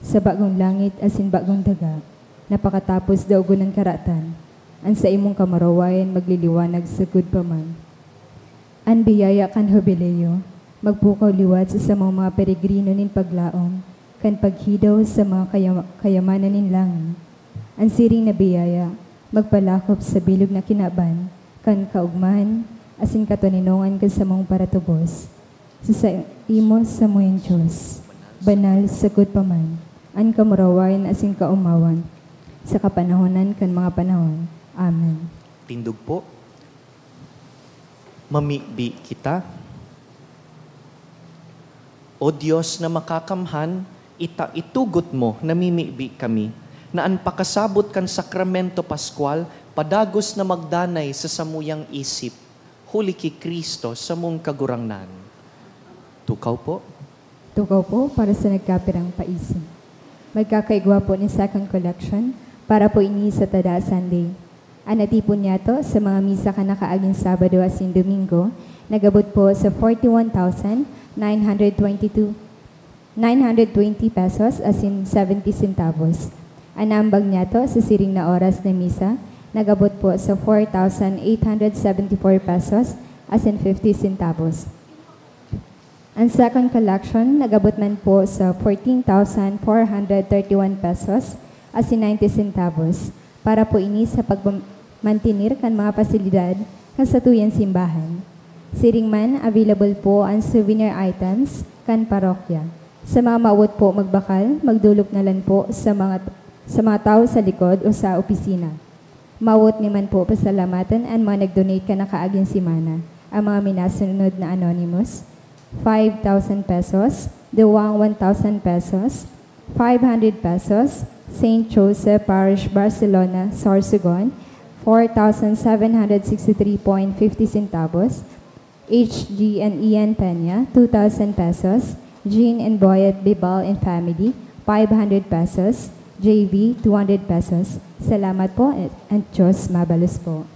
sa bagong langit asin bagong daga, na pakatapos daogon an karatan, an saimong kamurawayan magliliwanag sagkod pa man. An biyaya kan Jubileo magpukaw liwat sa samong mga peregrino nin paglaom kan paghidaw sa mga kayama-, kayamanan nin langit. An siring na biyaya magpalakop sa bilog na kinaban kan kaogmahan asin katoninongan kan samong paratubos. Sa saimo samuyang Dios, banal sagkod pa man an kamurawayan asin kaomawan sa kapanahonan kan mga panahon. Amen. Tindog po. Mamibi kita. O Dios na makakamhan, ita-, itugot mo, namimibi kami, na an pakasabot kan Sakramento Pascual padagos na magdanay sa samuyang isip, huli ki Cristo, samong Kagurangnan. Tukaw po. Tukaw po para sa nagkapirang paisi. Magkakaigwa po nin second collection para po ini sa Tada Sunday. An natipon niyato sa mga misa kan nakaaging Sabado asin Domingo nag-abot po sa forty-one thousand nine hundred twenty-two, nine hundred twenty pesos asin seventy centavos. An naambag niyato sa siring na oras na misa nag-abot po sa four thousand eight hundred seventy-four pesos asin fifty centavos. An second collection nag-abot man po sa fourteen thousand four hundred thirty-one pesos asin ninety centavos para po ini sa pagmamantenir kan mga pasilidad kan satuyang simbahan. Siring man, available po an souvenir items kan parokya. Sa mga mawot po magbakal, magdolok na lang po sa mga, sa mga tawo sa likod o sa opisina. Mawot mi man po pasalamatan an mga nag-donate kan nakaaging semana. Ang mga minasunod na anonymous, five thousand pesos, Duwang one thousand pesos, five hundred pesos, Saint Joseph Parish, Barcelona, Sorsogon, four thousand seven hundred sixty-three point fifty centavos, H G and Ian Peña, two thousand pesos, Jean and Boyet Bibal and family, five hundred pesos, J V, two hundred pesos. Salamat po, at Diyos mabalos po.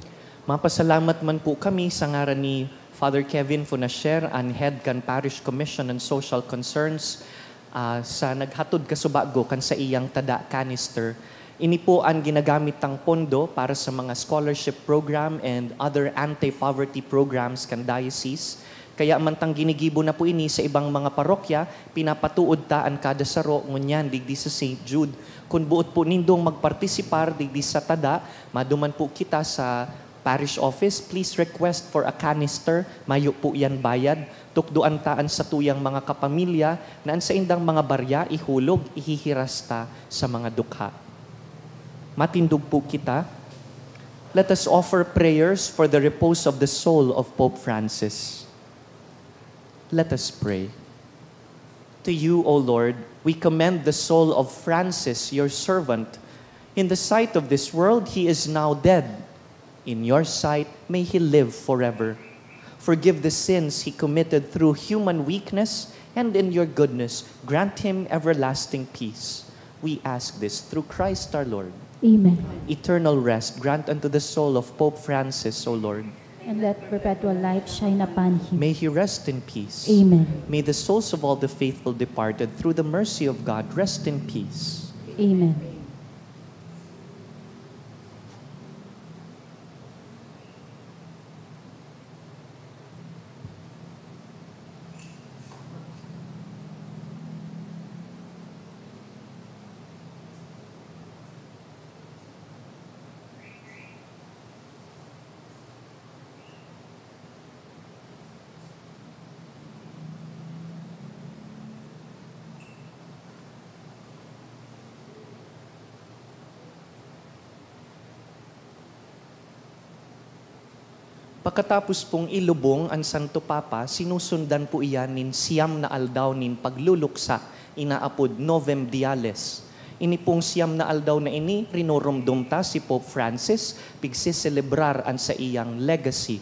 Mapasalamat man po kami sa ngaran ni Father Kevin Funasher, an head kan Parish Commission on Social Concerns, ah, sa naghatod kasubago kan saiyang tada canister. Ini po an ginagamit tang pondo para sa mga scholarship program and other anti-poverty programs kan diocese. Kaya mantang ginigibo na po ini sa ibang mga parokya, pinapatuod ta an kada saro ngunyan digdi sa Saint Jude. Kun boot po nindong magpartisipar digdi sa tada, maduman po kita sa parish office, please request for a canister. Mayo po yan bayad. Tukdoan ta an satuyang mga kapamilya na an saindang mga barya ihulog, ihihiras ta sa mga dukha. Matindog po kita. Let us offer prayers for the repose of the soul of Pope Francis. Let us pray. To you, O Lord, we commend the soul of Francis, your servant. In the sight of this world, he is now dead. In your sight, may he live forever. Forgive the sins he committed through human weakness, and in your goodness, grant him everlasting peace. We ask this through Christ our Lord. Amen. Eternal rest grant unto the soul of Pope Francis, O Lord. And let perpetual light shine upon him. May he rest in peace. Amen. May the souls of all the faithful departed through the mercy of God rest in peace. Amen. Pakatapos pong ilubong an Santo Papa, sinusundan po iyan nin siyam na aldaw nin pagluluksa, inaapod Novem Diales. Ini pong siyam na aldaw na ini, rinoromdom ta si Pope Francis, pigseselebrar an saiyang legacy.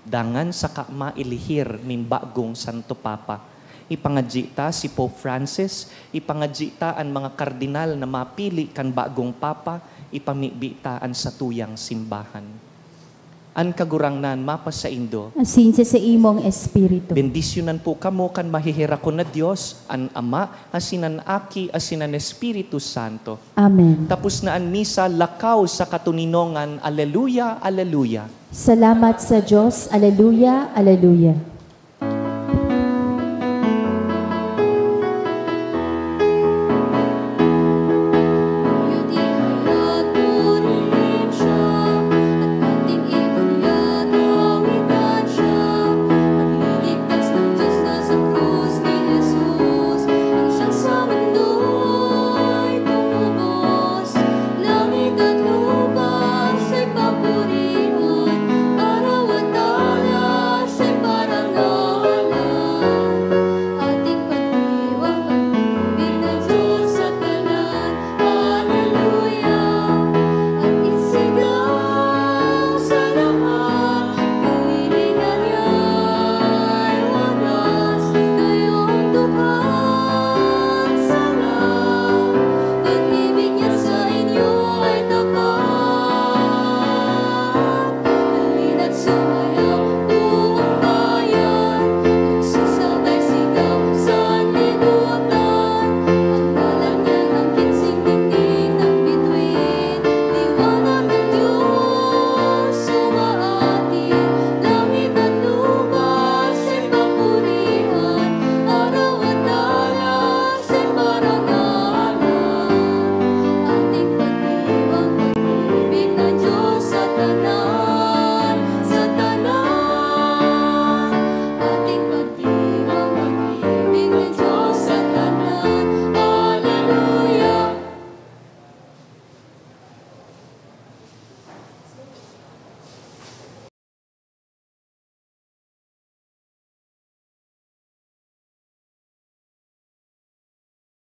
Dangan saka mailihir nin bagong Santo Papa. Ipangadyi ta si Pope Francis, ipangadyi ta an mga kardinal na mapili kan bagong Papa, ipamibi ta an satuyang simbahan. An Kagurangnan mapasaindo. Asin sa saimong espiritu. Bendisyonan po kamo kan maheherakon na Dios, an Ama, asin an Aki, asin an Espiritu Santo. Amen. Tapos na an misa, lakaw sa katoninongan. Aleluya, aleluya. Salamat sa Dios. Aleluya, aleluya.